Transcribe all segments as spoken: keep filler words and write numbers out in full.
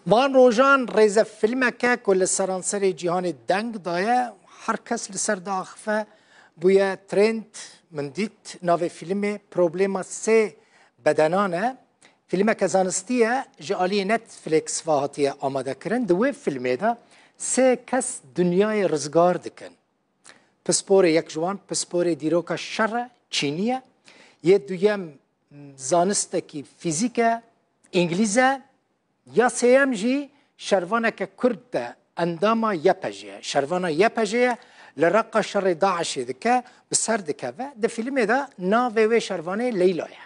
Van rojan rêzefîlmeke ku li seranserê cîhanê deng daye, her kes li ser diaxife, bûye trend. Min dît navê fîlmê Problema Sê Bedenan e. Fîlmeke zanistî ye, ji aliyê Netflix ve hatiye amadekirin. Di wê fîlmê de sê kes dinyayê rizgar dikin. Pisporê yek ji wan pisporê dîroka şer e, Çînî ye. Yê duyem zanistekî fîzîk e, Îngilîz e. Ya sêyem jî şervaneke Kurd e, endama Y P G ye. Şervana Y P G ye, li Reqa şerê DAIŞê dike, bi ser dikeve. Di fîlmê de navê wê şervanê Leyla ye.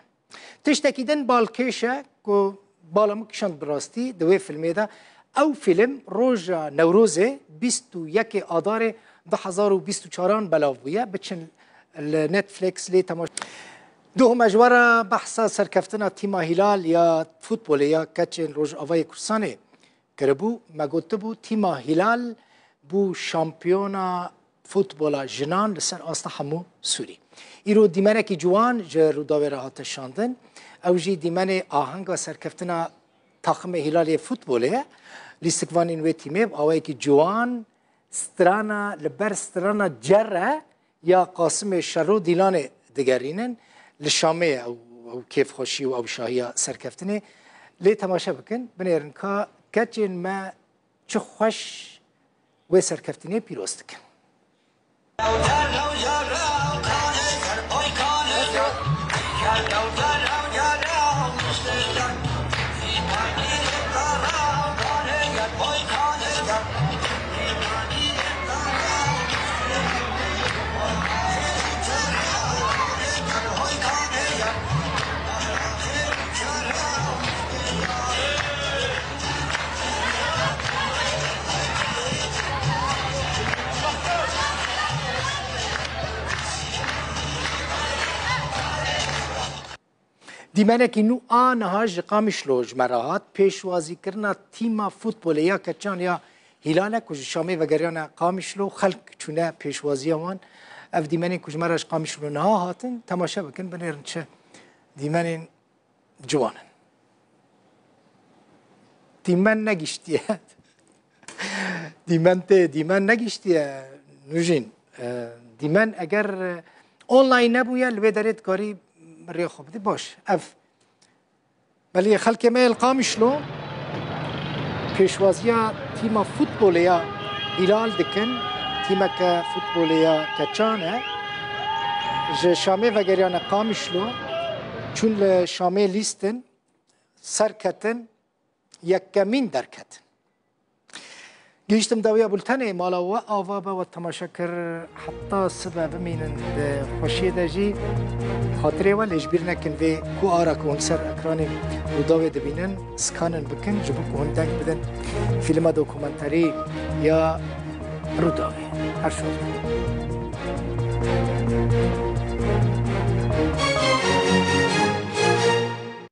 Tiştekî din balkêş e ku bala min kişand bi rastî di wê fîlmê de. Ew fîlm roja Newrozê, bîst û yekê Adarê du hezar û bîst û çaran belav bûye. Biçin li Netflix lê temaşe. Duhum e ji we re behsa serkeftina tîma Hîlal ya futbolê ya keçên Rojavayê Kurdistanê kiribû. Me gotibû tîma Hîlal bû şampiyona futbola jinan li ser asta hemû Sûrî. Îro dîmenekî ciwan ji Rûdawê re hate şandin. Ew jî dîmenê ahenga serkeftina taximê Hîlalê futbolê ye. Lîstikvanên wê tîmê bi awayekî ciwan strana li ber strana Cere ya Qasimê Şero Dîlanê digerînin. Li Şamê ye ew, ew kêfxweşî û ew şahiya serkeftinê. Lê temaşe bikin, binêrin ka keçên me çi xweş wê serkeftinê pîroz dikin. Dîmenekî nû a niha ji Qamişlo ji me re hat. Pêşwazîkirina tîma futbolê ya keçan ya Hîlal e ku ji Şamê vegeriyane Qamişlo, xelk çûne pêşwaziya wan. Ev dîmenên ku ji me re ji Qamişlo niha hatin, temaşe bikin, binêrin çi dîmenên ciwan in. Dîmen negiştiye. Dîmen tê, dîmen negiştiye Nûjîn. E, dîmen eger, e, online nebûye, li vê derê dikarî rê xwe bidî. Baş, ev. Belê xelkê me yê li Qamişlo pêşwaziya tîma futbolê ya Hîlal dikin. Tîmeke futbolê ya keçan e. Ji Şamê vegeriyane Qamişlo. Çûn li Şamê lîstin. Serketin. Yekemîn derketin. Gihîştim dawiya bultenê, mala we ava be, we temaşe kir. Heta sibe bimînin di xweşiyê de jî. Xatirê we lê ji bîr nekin vê ku ara ku hûn ser ekranê Rûdawê dibînin, skanin bikin, ji bo ku hûn deng bidin fîlma dokumenterî ya Rûdawê. Her şoz.